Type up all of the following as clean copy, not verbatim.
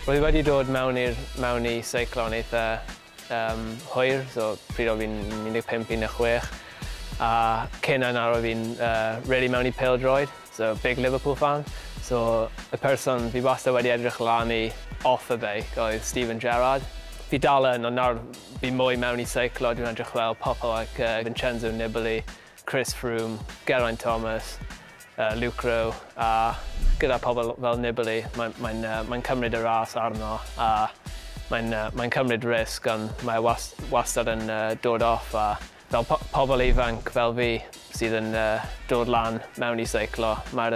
Roedd wedi dod mewn i seiclo'n eitha hwyr, so pryd oedd fi'n 15, 16, a cyn yna roedd fi'n really mewn i pêl-droed, so big Liverpool fan. So y person fi wastad wedi edrych lan i off y beic oedd Steven Gerrard. Fi dal yn, ond nawr fi mwy mewn i seiclo, dwi'n edrych fel pobl like Vincenzo Nibali, Chris Froome, Geraint Thomas, Luke Rowe, a gyda pobl fel Nibali, mae'n cymryd y ras arno a mae'n cymryd risg, ond mae wastad yn dod off, a fel pobl ifanc fel fi sydd yn dod lan mewn i seiclo, mae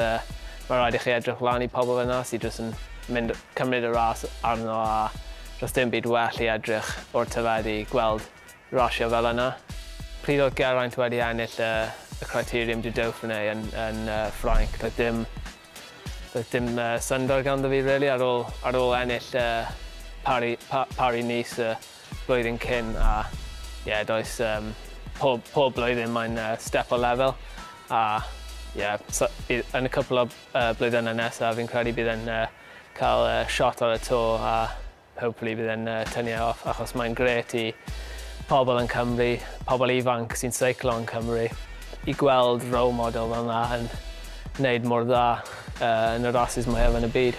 rhaid i chi edrych lan i pobl yna sydd jyst yn mynd, cymryd y ras arno, a does dim byd well i edrych o'r teledu gweld rasio fel yna. Pryd oedd Geraint wedi ennill y Criterium du Dauphiné yn Ffrainc, doedd dim syndod ganddo fi really ar ôl ennill Paris-Nice y blwyddyn cyn, a yeah, does pob blwyddyn mae'n step o lefel, a yeah, so, yn y cwpl o blwyddynau nesaf fi'n credu bydd e'n cael shot ar y Tour a hopefully bydd e'n tynnu e off, achos mae'n grêt i pobl yn Cymru, pobl ifanc sy'n seiclo yn Cymru, i gweld role model fel yna yn wneud mor dda yn y rhasys mwyaf yn y byd.